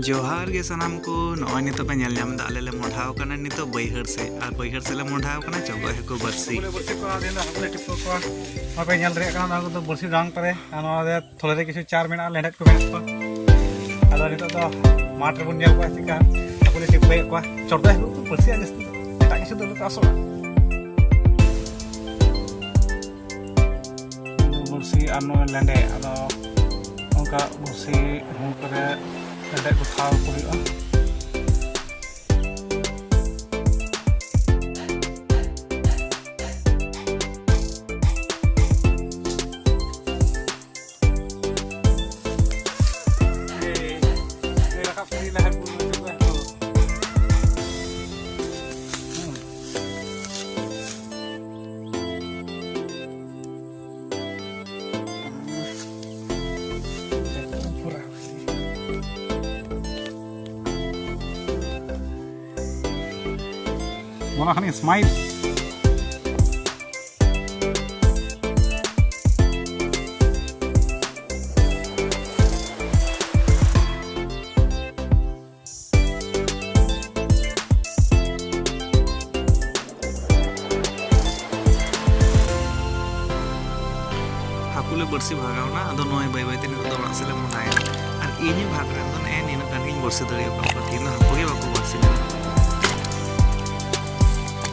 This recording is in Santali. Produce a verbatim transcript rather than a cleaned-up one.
ᱡᱚᱦᱟᱨ ᱜᱮ ᱥᱟᱱᱟᱢ ᱠᱚ᱾ ᱱᱚᱜᱼᱚᱭ ᱱᱤᱛᱚᱜ ᱯᱮ ᱧᱮᱞ ᱧᱟᱢ ᱮᱫᱟ, ᱟᱞᱮ ᱞᱮ ᱢᱚᱰᱷᱟᱣ ᱠᱟᱱᱟ ᱱᱤᱛᱚᱜ ᱵᱟᱹᱭᱦᱟᱹᱲ ᱥᱮᱫ, ᱟᱨ ᱵᱟᱹᱭᱦᱟᱹᱲ ᱥᱮᱫ ᱞᱮ ᱢᱚᱰᱷᱟᱣ ᱠᱟᱱᱟ ᱪᱚᱲᱜᱚᱡ ᱦᱟᱹᱠᱩ ᱵᱟᱹᱲᱥᱤ᱾ ᱦᱟᱹᱠᱩ ᱞᱮ ᱵᱟᱹᱲᱥᱤ ᱠᱚᱣᱟ, ᱟᱫᱚ ᱦᱟᱹᱠᱩ ᱞᱮ ᱴᱤᱯᱟᱹ ᱠᱚᱣᱟ᱾ ᱱᱚᱣᱟ ᱯᱮ ᱧᱮᱞ ᱫᱟᱲᱮᱭᱟᱜ ᱠᱟᱱᱟ, ᱱᱚᱣᱟ ᱠᱚᱫᱚ ᱵᱟᱹᱲᱥᱤ ᱰᱟᱝ ᱛᱟᱞᱮ, ᱟᱨ ᱱᱚᱣᱟ ᱫᱚ ᱛᱷᱚᱞᱮ ᱨᱮ ᱠᱤᱪᱷᱩ ᱪᱟᱨ ᱢᱮᱱᱟᱜᱼᱟ, ᱞᱮᱸᱰᱮᱫ ᱠᱚ ᱢᱮᱱᱟᱜ ᱠᱚᱣᱟ᱾ ᱟᱫᱚ ᱱᱤᱛᱚᱜ ᱫᱚ ᱢᱟᱴᱷ ᱨᱮᱵᱚᱱ ᱧᱮᱞ ᱠᱚᱣᱟ ᱪᱮᱫᱠᱟ ᱦᱟᱹᱠᱩ ᱞᱮ ᱴᱤᱯᱟᱹᱭᱮᱫ ᱠᱚᱣᱟ᱾ ᱪᱚᱲᱜᱚᱡ ᱦᱟᱹᱠᱩ ᱠᱚ ᱵᱟᱹᱲᱥᱤᱜᱼᱟ ᱡᱟᱹᱥᱛᱤ ᱫᱚ, ᱮᱴᱟᱜ ᱠᱤᱪᱷᱩ ᱫᱚ ᱵᱟᱠᱚ ᱟᱥᱚᱜᱼᱟ᱾ ᱵᱟᱹᱲᱥᱤ ᱟᱨ ᱱᱚᱜᱼᱚᱭ ᱞᱮᱸᱰᱮᱫ, ᱟᱫᱚ ᱚᱱᱠᱟ ᱵᱟᱹᱲᱥᱤ ᱦᱩᱲ ᱠᱚᱨᱮ ᱞᱮᱸᱰᱮᱫ ᱜᱚᱴᱷᱟᱣ ᱠᱚ ᱦᱩᱭᱩᱜᱼᱟ᱾ ᱢᱚᱱᱟ ᱠᱷᱟᱱᱤ ᱥᱢᱟᱭᱤᱞ᱾ ᱦᱟᱹᱠᱩ ᱞᱮ ᱵᱟᱹᱲᱥᱤ ᱵᱷᱟᱜᱟᱣᱱᱟ, ᱟᱫᱚ ᱱᱚᱜᱼᱚᱭ ᱵᱟᱹᱭ ᱵᱟᱹᱭᱛᱮ ᱱᱤᱛᱚᱜ ᱫᱚ ᱚᱲᱟᱜ ᱥᱮᱫ ᱞᱮ ᱢᱚᱦᱰᱟᱭᱟ᱾ ᱟᱨ ᱤᱧ ᱵᱷᱟᱜᱽ ᱨᱮᱱ ᱫᱚ ᱱᱮᱜᱼᱮ ᱱᱤᱱᱟᱹᱜ ᱜᱟᱱ ᱜᱤᱧ ᱵᱟᱹᱲᱥᱤ ᱫᱟᱲᱮᱭᱟᱠᱟᱫ ᱠᱚᱣᱟ, ᱛᱮᱦᱮᱧ ᱫᱚ ᱦᱟᱹᱠᱩ ᱜᱮ ᱵᱟᱠᱚ ᱵᱟᱹᱲᱥᱤ ᱞᱮᱫᱟ᱾